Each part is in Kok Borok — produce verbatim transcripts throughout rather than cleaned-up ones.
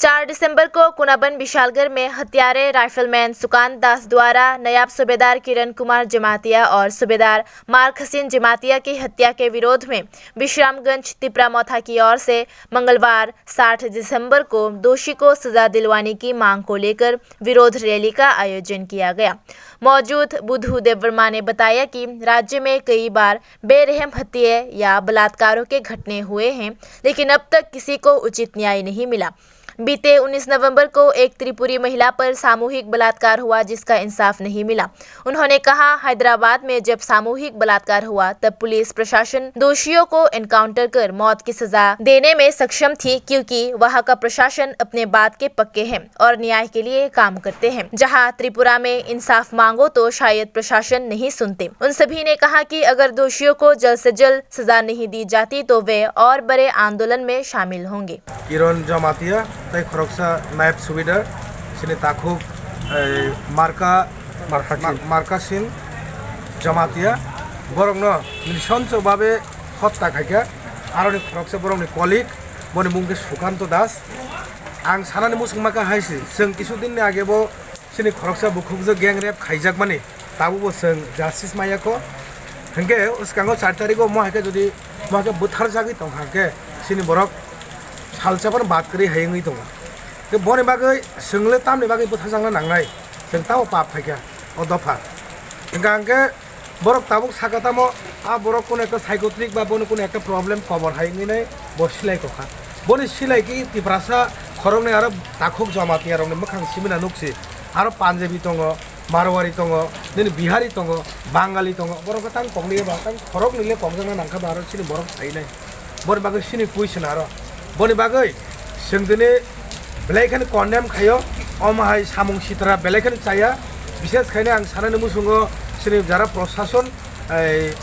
चार दिसंबर को कुनाबन विशालगढ़ में हत्यारे राइफलमैन सुकांत दास द्वारा नायब सूबेदार किरण कुमार जमातिया और सूबेदार मारखसिन जमातिया की हत्या के विरोध में विश्रामगंज तिपरा मोथा की ओर से मंगलवार साठ दिसंबर को दोषी को सजा दिलवाने की मांग को लेकर विरोध रैली का आयोजन किया गया। मौजूद बुधू देववर्मा ने बताया कि राज्य में कई बार बेरहम हत्या या बलात्कारों के घटने हुए हैं, लेकिन अब तक किसी को उचित न्याय नहीं मिला। बीते उन्नीस नवंबर को एक त्रिपुरी महिला पर सामूहिक बलात्कार हुआ, जिसका इंसाफ नहीं मिला। उन्होंने कहा, हैदराबाद में जब सामूहिक बलात्कार हुआ, तब पुलिस प्रशासन दोषियों को एनकाउंटर कर मौत की सजा देने में सक्षम थी, क्योंकि वहां का प्रशासन अपने बात के पक्के हैं और न्याय के लिए काम करते हैं। जहां त्रिपुरा में इंसाफ मांगो, तो शायद प्रशासन नहीं सुनते। उन सभी ने कहा कि अगर दोषियों को जल्द से जल्द सजा नहीं दी जाती, तो वे और बड़े आंदोलन में शामिल होंगे। Kiran Jamatia tei khoroksa nayab subedar, chini takhuk, eh, Marka, Markasin. Mar-, Markasin Jamatia, borokno nrisonchok babe hotta khaikha, aroni khoroksa borokni colleague, boni mung khe Sukanto Das. Ang sanani muchung maka hai se, chwng kisu dinni age bo chini khoroksa bukhukjwk gang rape khaijakmani, tabukbo chwng justice maya kho. Hinkhe swkango char tarigo mo hai khe jodi mo hai khe bwtharjagwi tong kha khe, chini borok salsa phano bad kwrwi hai wngwi tongo. Tei boni bagwi chwng le tamni bagwi bwtharjakna nangnai, chwng tamo pap phaikha o dopha. Hinkhe ang khe borok tabuk saka tamo, a borok kuno ekta psychotic ba bono kuno ekta problem kobor hai wngwi nai bo silai kokha. Boni silai ki Tiprasa khoroknwi aro takhuk Jamatia rokni mwkhang simina nukse. Aro Punjabi tongo, Marwari tongo, nini Bihari tongo, Bangali tongo. Borok tang kokliya ba tang khoroknwi le kokjakna nangkha ba aro chini borok sai nai. Boni bagwi sini pui sina aro. Boni bagwi chwng tini belai kheno condemn khaio, omo hai samung sitra belai kheno chaya. Bishes khaino ang sanani muchungo chini jara prosason, ei,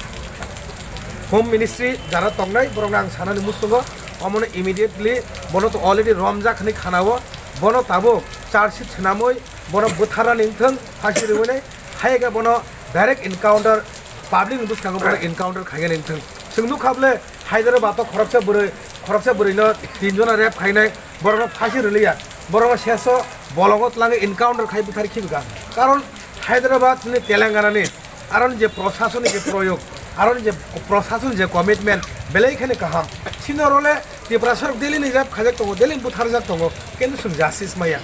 Home Ministry jara tongnai, borokno ang sanani muchungo omono immediately bono to already romjak hinwi khanao, bono tabuk charge sheet swnamwi bono bwtharnani wngthung, phasi rwinai, hayega bono direct encounter, public ni bwskango bono encounter khaigani wngthung. Chwng nukha bwle, Hyderabad o khoroksa bwrwi, khoroksa bwrwino tin jona rape khainai, borokno phasi rwliya, borokno seso bolongo twlangwi encounter khai bwthar khibika. Karon Hyderabad ni Telangana ni aron je prosason ni je proyog, aron je prosason je commitment belai kheno kaham. Sino role Tiprasa rok daily ni rape khaijak tongo, daily bwtharjak tongo, kintu chwng justice maya.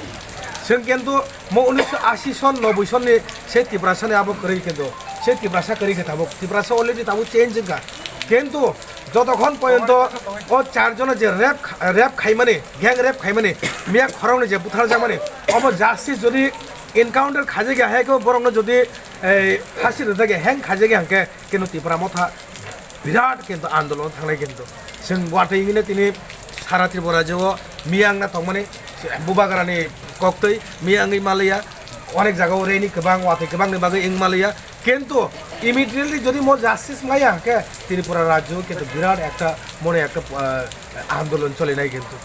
Chwng kintu mo unisho ashi son, noboi son ni sei Tiprasa ni abo kwrwi kintu, sei Tiprasa kwrwi khe tabuk, Tiprasa already tabuk change wngkha. Kintu jotokhon poyonto o char jona je rape kha-, rape khaimani, gang rape khaimani, miya khoroknwi je butharjakmani, omo justice jodi encounter khaijagya hai khe borokno jodi, ei, phasi rwjagya, hang khaijagya hwnkhe kintu Tipra motha birat kintu andolon thangnai kintu. Chwng watwi hwnwi tini sara Tripura rajyo o miya wngna tongmani, bubagrani koktwi miya wngwi maliya, onek jaga o reni kwbang, watwi kwbangni bagwi wng maliya. Kintu immediately jodi mo justice maya hwnkhe Tripura rajyo kintu birat ekta mone ekta, ah, andolon cholinai kintu.